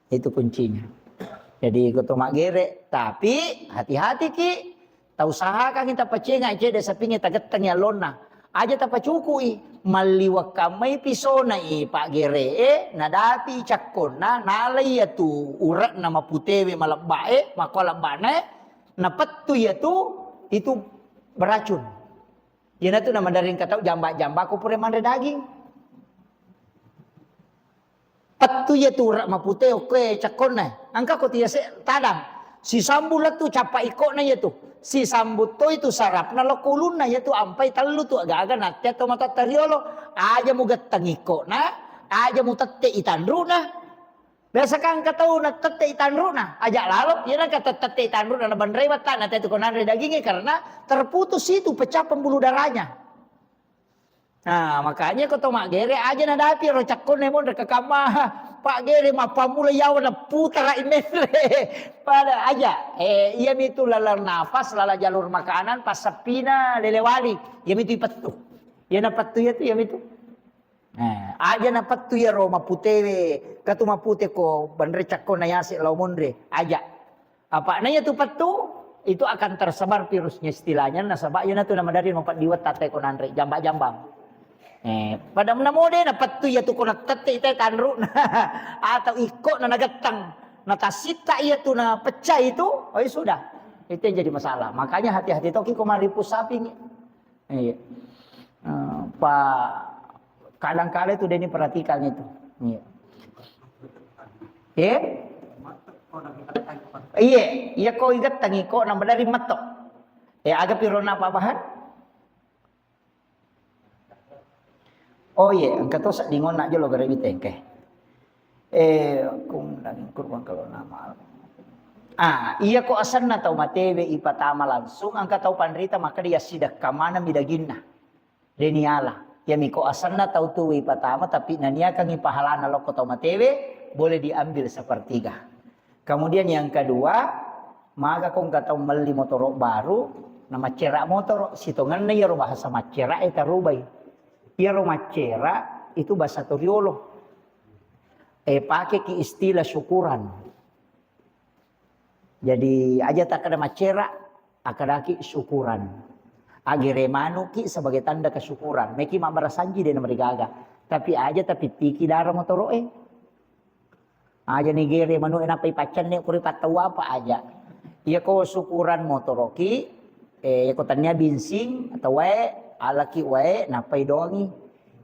Itu kuncinya. Jadi, ko to maggere, tapi hati-hati ki, tausahakangi tapacenga cedde sapingnge tagettengi allonna. Aja tapacukui, malliwakkammai pisona i paggere e, nadapi cakkonna, nalai iyatu ure'na maputewe malebba e, makko lebbana e, napettu iyatu, itu beracun. Iyanatu namaderring katau jamba-jamba ko pura manre daging. Pettu iya tu ura mapute okkoe cakkonna. Engka ko tiase tadang. Sisambu lettu cappa ikkona iya tu. Sisambu toi tu sarapna lokko ulunna iya tu ampai tellu tu aga-aga natte to matatta riolo. Aja mugetteng ikkona, aja mutette itanruna. Biasa kan engka tau natette itanruna, aja lalo, iya nengka tette itanruna nabenrei wattana tetu ko nanre daginge karena terputus itu pecah pembuluh darahnya. Nah, makanya ko to maggere aja nadapi ro cakkonna monre ke kamma. Pak gere mappammula yawa na putara imenre. Pada aja, eh, iya mitu lalang nafas, lalang jalur makanan, pas seppina lele wali, iya mitu ipettu. Iya na pettu iya tu, iya mitu. Eh, aja na pettu iya ro maputewe, katu mapute ko benre cakkonna yase lao monre, aja. Apa na iya tu pettu, itu akan tersebar virusnya istilahnya, nasaba iya na tu namadari mapeddiwet tatte ko nanre, jamba-jambang. Eh, pada mena mode na pettu iya tu ko natette ite tanru, atau ikko na nagettang, na tasitta iya tu na pecah itu, oh ya sudah. Itu yang jadi masalah. Makanya hati-hati toki ko maripu sapi ni. Iya. Eh, pa-, kadang kala itu dia ini perhatikan itu. Iya. Eh? Iya, iya ko igettang iko nambah dari metok. Eh, aga pirona Pak Bahar? Oh iya, engka to sedding onna jolo gare mitengke. Eh, kung daging kurban kalau nama. Ah, iya ko asenna tau matewe ipatama langsung, engka tau panrita makkeda iya sidekka maneng mi daginna. Deni ala. Iya miko asenna tau tuwe ipatama, tapi naniakangi pahalana lokko tau matewe, boleh diambil sepertiga. Kemudian yang kedua, maga ko engka tau melli motoro baru, na maccera motoro, sitongenna iyaro bahasa maccera e tarubai. Iyaro maccera itu bahasa Toriolo. Eh, pakeki istilah syukuran. Jadi aja takkeda maccera, akkadaki syukuran. Agere manuki sebagai tanda kesyukuran. Meki mabbarasanji de namarigaga. Tapi aja tapittiki dara motoro e. Aja nigere manu e nappa ipaccenne kuri pattau apa aja. Iya ko syukuran motoroki, eh, iya ko tania binsing atau wae, alaki wae, nappa idoangi.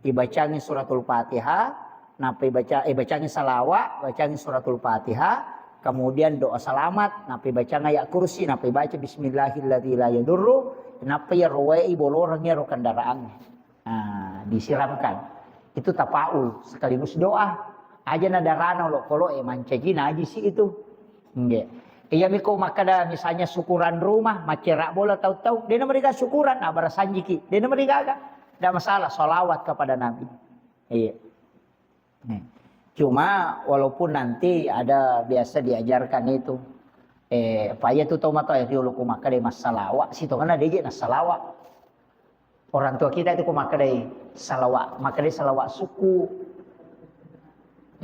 Ibacangi suratul Fatihah, nappa ibaca, eh, bacangi salawa, bacangi suratul Fatihah, kemudian doa selamat, nappa ibacang ayat kursi, nappa ibaca bismillahilladzi la yadurru, nappa iyaro wae iboloreng iyaro kendaraan. Nah, disiramkan. Itu tafaul sekaligus doa. Aja na darana olokolo e mancaji najisi itu. Nggih. Iya miko makkeda misalnya syukuran rumah, maccera bola tau-tau, dena meriga syukuran, nah, barasanjiki, dena merigaga. Tidak masalah, salawat kepada Nabi. Iya. Nih. Cuma walaupun nanti ada biasa diajarkan itu, eh, apa iya tu tau mata riolo ko makkeda massalawa, sitongenna deje nassalawa. Orang tua kita itu ko makkedai salawa, makkedai salawa suku.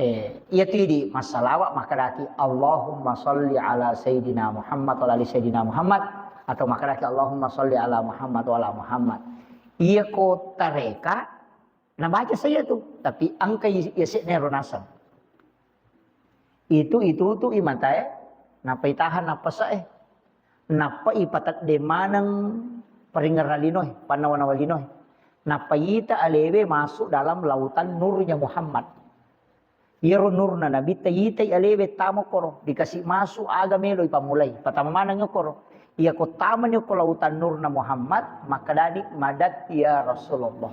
Eh, iya tu di massalawa makkedaki Allahumma salli ala Sayyidina Muhammad wa ala ali Sayyidina Muhammad, atau makkedaki Allahumma salli ala Muhammad wa ala Muhammad. Iya ko tareka, nabaca saya tu, tapi engka i-, iya seknero naseng. Itu, itu tu imatae, nappa itahan nappasae. Nappa ipatedde maneng paringerang linoe, pannawa-nawa linoe. Nappa ita alewe masuk dalam lautan nurnya Muhammad. Iyaro nurna Nabitta itai alewe tama koro, dikasih masuk aga melo ipammulai. Patama maneng koro. Iya ko tamani ko lautan nurna Muhammad, makkedani, "Madat ya Rasulullah."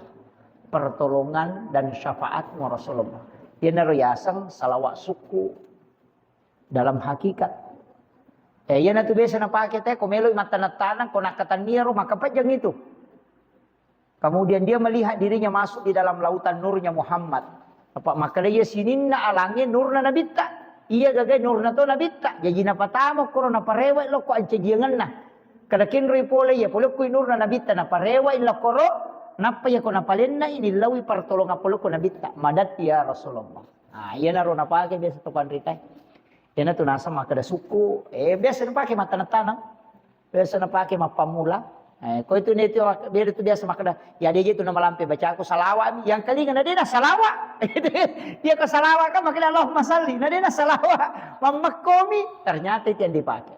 Pertolongan dan syafaatmu Rasulullah. Iyanaro yaseng salawat sukku dalam hakikat. Eh, iyanatu biasa napake te, ko meloi mattaneng-taneng, ko nakkatenniaro, maka pejjeng itu. Kemudian dia melihat dirinya masuk di dalam lautan nurnya Muhammad. Apa makkeda iya sininna alangnge nurna Nabitta. Iya gagai nurna to Nabitta. Jaji napatama koro naparewa lokko ancajiangenna. Kada kenroi pole iya, pole kui nurna Nabitta, naparewa lokkoro, nappa iya ko napalenna ini lawi partolongan pole ko Nabitta. Madat ya Rasulullah. Nah, iyanaro napake biasa to panritae. Iyanatu naseng makkeda sukku, eh, biasa napake mattaneng-taneng. Biasa napake mappammula. Eh, ko itu netu beda tu biasa makkeda, ya deje tu namalampe bacaku salawat mi. Yang kalinga na dena salawa. Iya ko salawa kan makkeda Allahumma salli. Na dena salawa. Mammekkomi. Ternyata itu yang dipakai.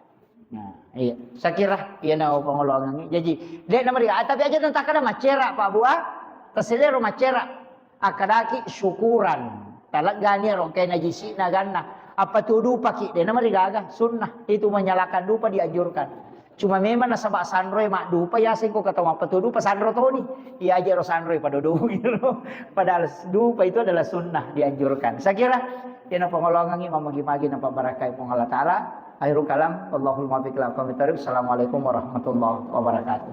Nah, iya. Saya kira iya na pengolongan. Jadi, dek nomor ah, tapi aja tentang kada macera Pak Bu ah. Terselero macera. Akkadaki syukuran. Taleggani ero engkai najisi'na ganna. Appatudupaki, de namarigaga. Sunnah. Itu menyalakan dupa dianjurkan. Cuma memang nasaba sanroe maddupa, yaseng ko katau mappatudupa sanro toni. Iya aja ro sanroe pada duduk gitu. Padahal dupa itu adalah sunnah dianjurkan. Saya kira, ina pengolongangi mamagi-magi nampak barakai Puang Allah Ta'ala. Akhirul kalam, Allahul muwaffiq ila aqwamit thariq. Assalamualaikum warahmatullahi wabarakatuh.